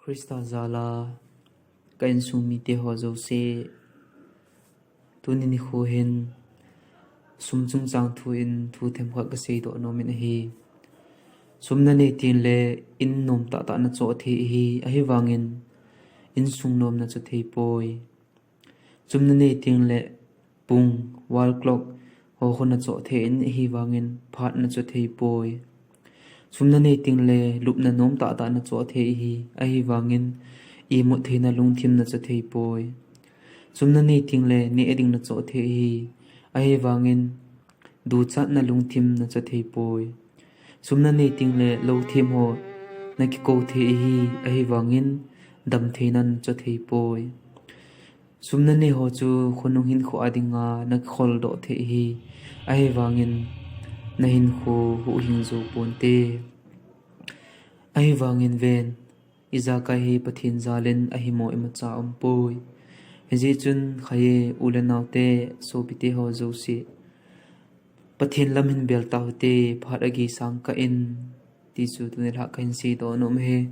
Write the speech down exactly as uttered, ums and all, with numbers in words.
Krista jal a ka insung mite ho jouse, tuni nikho hin sum chungchang thu in thu themkhat ka seidoh nom in ahi. Sum nanei tengle in nom tahtah nachoh thei ahi, ahivangin insung nom nachoh thei poi. Sum nanei tengle pung, wall clock, ho khu nachoh thei in ahivangin phat nachoh thei poi. Sum nanei tengle lupna nom tahtah nachoh thei ahi, ahivangin imut theina lungthim nachoh thei poi. Sum nanei tengle neh ding nachoh thei ahi, ahivangin duchatna lungthim nachoh thei poi. Sum nanei tengle lou them ho nakikou thei ahi, ahivangin damtheina nachoh thei poi. Sum nanei ho chu khonung hinkho a dinga nakikholdoh thei ahi, ahivangin nahinkho huhhing jou ponte. Ahivangin ven, ijakai hi Pathen jal in ahimo imacha aumpoi. Hijeh chun khai e, u le naote, sopite ho jouse, Pathen lam hin bel taute, phat agisang kah in, ti chu tuni lha kahin seidoh nom e.